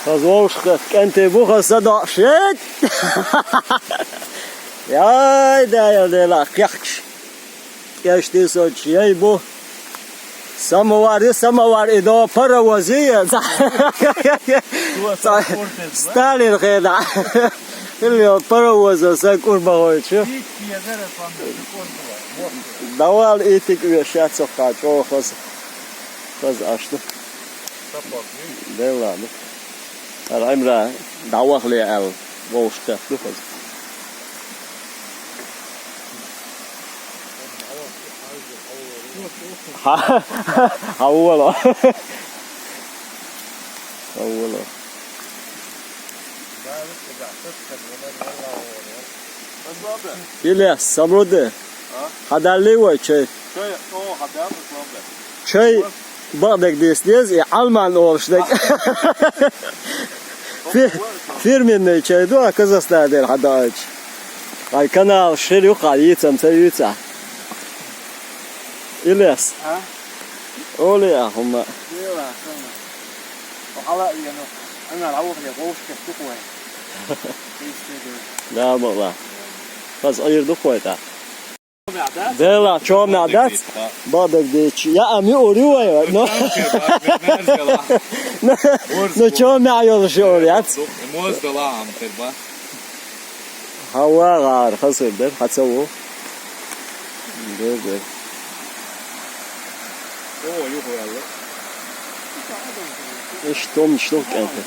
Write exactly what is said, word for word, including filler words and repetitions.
Хаза вовшахкхетта кӀентий бу, хаза садоӀуш яйта. Яй, Даьла, Даьла, кхехкаш. КӀештий со чу яй бу. Самовар, самовар, и до паровоз я. Сталин хенахь. Или паровозо са кӀур бахойчу. ДӀавала, иттиг веш яц хьо, чӀогӀа хаза. Хаза аш ду. Даьла, ладно. ХӀара Ӏимран дӀавахале аьлла, вовшахкхетта ду хаза. Хьа-, хьавола. Хьавола. Илес, Самруди. А? Хьадаллий вай чай? Чай, о, хьадал, Ислам бе. Чай бакъдерг дийца деза, и Ӏалман олуш дерг. Фи-, фирменный чай ду, а Казахстан дера хьадоуьйтуш. Хьайн канал шира ю, хьан йийцам ца юьйцахь. Илес. А? Олий а хӀумма. Дела, хӀумма. Хьала а йену. Ана равах я вовшахкхетта ду вай. Да, бакъла. Хаза Ӏийр ду вай тӀаккха. Дела, чомехь дац? Бакъдерг дийцича. Я, а, муьур ю вай? Ну. Ну, чомехь йолуш юур яц? Хьан вагӀара хаза хир дара, хьан ца ву? Дер, дер. Иштта томнаш ду кӀентий.